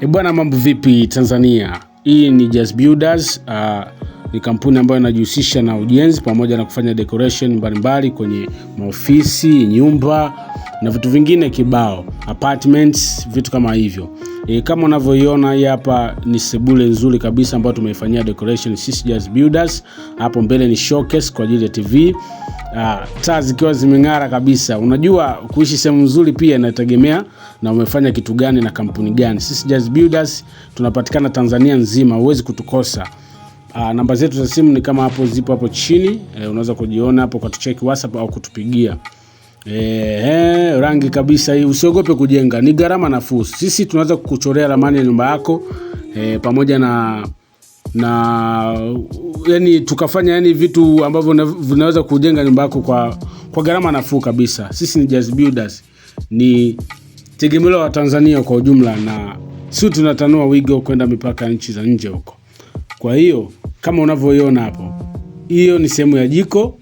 E bwana, mambo vipi Tanzania? Hii ni Jazz Builders. Ni kampuni ambayo inajihusisha na ujenzi pamoja na kufanya decoration mbalimbali kwenye maofisi, nyumba na vitu vingine kibao, apartments, vitu kama hivyo. Kama unavyoiona hii hapa ni sebule nzuri kabisa ambayo tumeifanyia decoration sisi Jazz Builders. Hapo mbele ni showcase kwa ajili ya TV. Taa zikiwa zimeng'ara kabisa. Unajua kuishi sehemu nzuri pia inategemea na umefanya kitu gani na kampuni gani. Sisi Jazz Builders tunapatikana Tanzania nzima, huwezi kutukosa. Namba zetu za simu ni kama hapo zipo hapo chini. Unaweza kujiona hapo kwa tucheki WhatsApp au kutupigia. Rangi kabisa hii, usiogope kujenga, ni gharama nafuu. Sisi tunaweza kukuchorea ramani ya nyumba yako pamoja na yani tukafanya yani vitu ambavyo vinaweza kujenga nyumba yako kwa gharama nafuu kabisa. Sisi ni Jazz Builders, ni tegemeo la Tanzania kwa ujumla, na sisi tunatanua wigo kwenda mipaka nchi za nje huko. Kwa hiyo kama unavyoiona hapo, hiyo ni sehemu ya jiko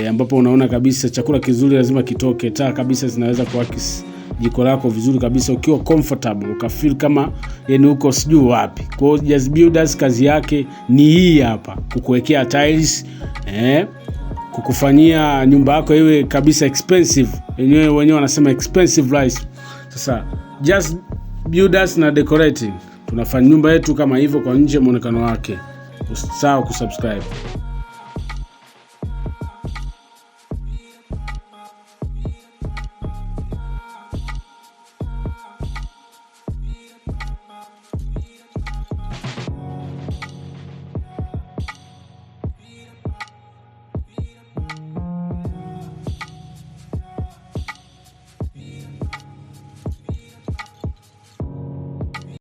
ambapo unaona kabisa chakula kizuri lazima kitoke. Taa kabisa zinaweza kuakisi jiko lako vizuri kabisa, ukiwa comfortable ukafeel kama yani uko sijui wapi. Kwa hiyo Jazz Builders kazi yake ni hii hapa, kukuwekea tiles, kukufanyia nyumba yako iwe kabisa expensive. Wenyewe wanasema expensive life. Sasa Jazz Builders na decorating tunafanya nyumba yetu kama hivyo kwa nje, muonekano wake. Usisahau kusubscribe.